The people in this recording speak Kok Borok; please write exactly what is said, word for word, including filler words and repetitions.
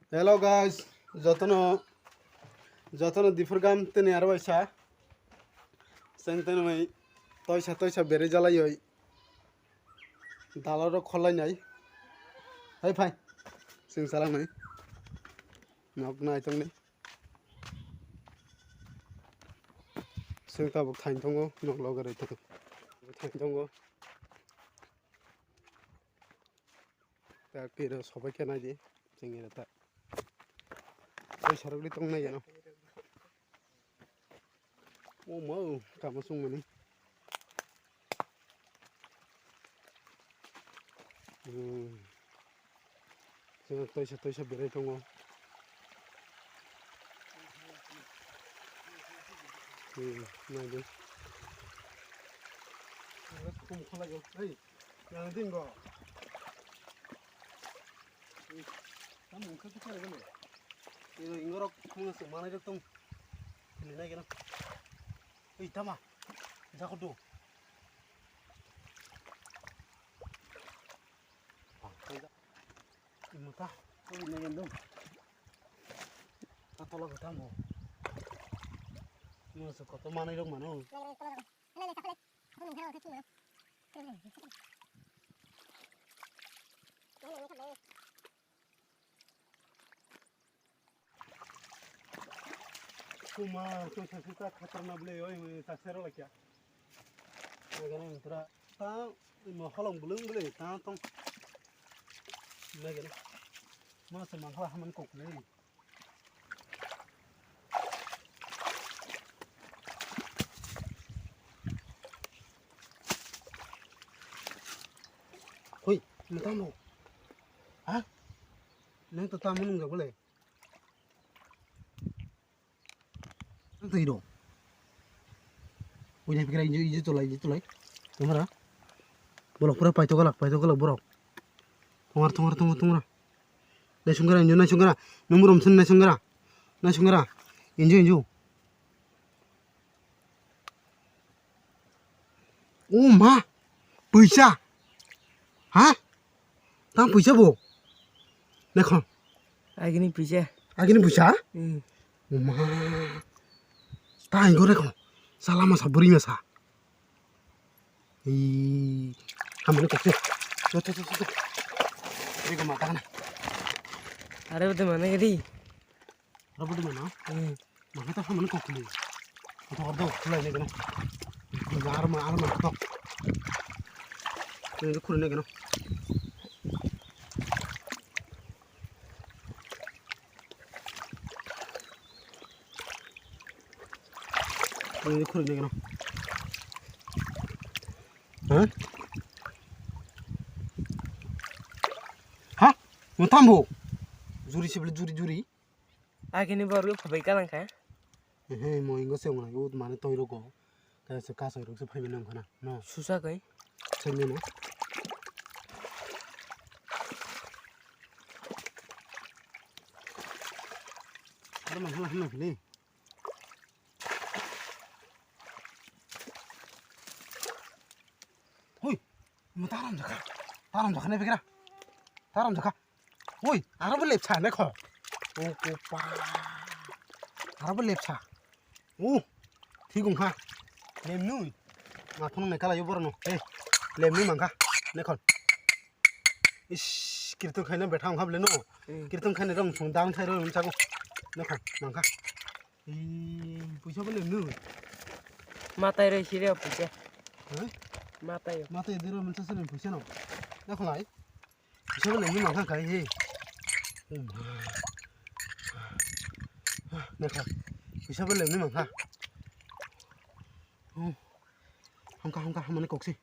Hello guys, jotono jotono dipur gam tini aro waisa. Seng tini mai toisa toisa bere jalai oi. Dalo ro kholai nai. Hai phai. Seng salang nai. Nok nai tong ni. Seng tabuk thain tongo, nok loge rai tongo. Thain tongo. Ta kiro sobai khe nai di, chwng iro ta. Oi sarok li tong nai gano. O ma, kamo sung mani. Hmm. Sini toisa toisa berai tongo. Hmm, nai di. Khum kholai go. Hey. Yang ding go. Tam mungkha tu kare gano. Ino ingorok mungsa manai rok tong. Ni nai gano. Ei tama. Jako do. Ah, kai da. Imo ta. Ei nai gano. Ta tola ko tamo. Mungsa koto manai rok mano. Kuma, to sa sa khatar na ble, oi, ta sero la kya. Nagana mitra, ta, mo halong bulung ble, ta tong. Nagana. Ma se mangkhala haman kok ble. Hoi, mo tamo. Ha? Nang to tamo nung ga bole. Nang to ido. Oi, nai pikira injo, injo tolai, injo tolai. Tumara. Bolok pura paito galak, paito galak borok. Tongar, tongar, tongar, tongar. Nai sungkara, injo nai sungkara. Nung burom sun nai sungkara. Nai sungkara. Injo, injo. O ma, puisa. Ha? Tang puisa bo? Naikho. Agini puisa. Agini puisa? Hmm. O ma. Tang go naikho. Sala masa buri masa. Ei, hamani kokse. To, to, to, to, to. Ego mata kana. Are bade mana gadi? Are bade mana? Hmm. Mangkha ta hamani kokli. Kotor do khulai ne gano. Arma arma to. Ini khulai ne gano. Ini khulai ne gano. Ha? Ha? Mutambo. Juri sibli juri juri. Agini borok phabai kalang kha. He, mo ingo se wngna ut mane toi rogo. Kaisa kasoi rok se phaibai nang khana. No. Susa kai. Sengni no. Ada mana mana ni. Hui, mo taram jakha. Taram jakha ne bikra. Taram jakha. Ui, aro bo lepsa ne kho. O kopa. Aro bo lepsa. O, thik wngkha. Lemnwi. Ma phunuk nai kala yo borno. Eh, lemnwi mangkha. Ne khon. Is, kirtung khaina betha wngkha bole no. Hmm. Kirtung khaina rong sung dang thai rong chago. Ne khon, mangkha. Ee, puisa bo lemnu. Matai roi sire puisa. Ha? Matai. Matai dero mansa sene puisa no. Nakhwlai. Puisa bo lemnu mangkha kai he. Oh ma. Nakha. Puisa bo lemnu mangkha. Oh. Hamkha hamkha hamani koksi.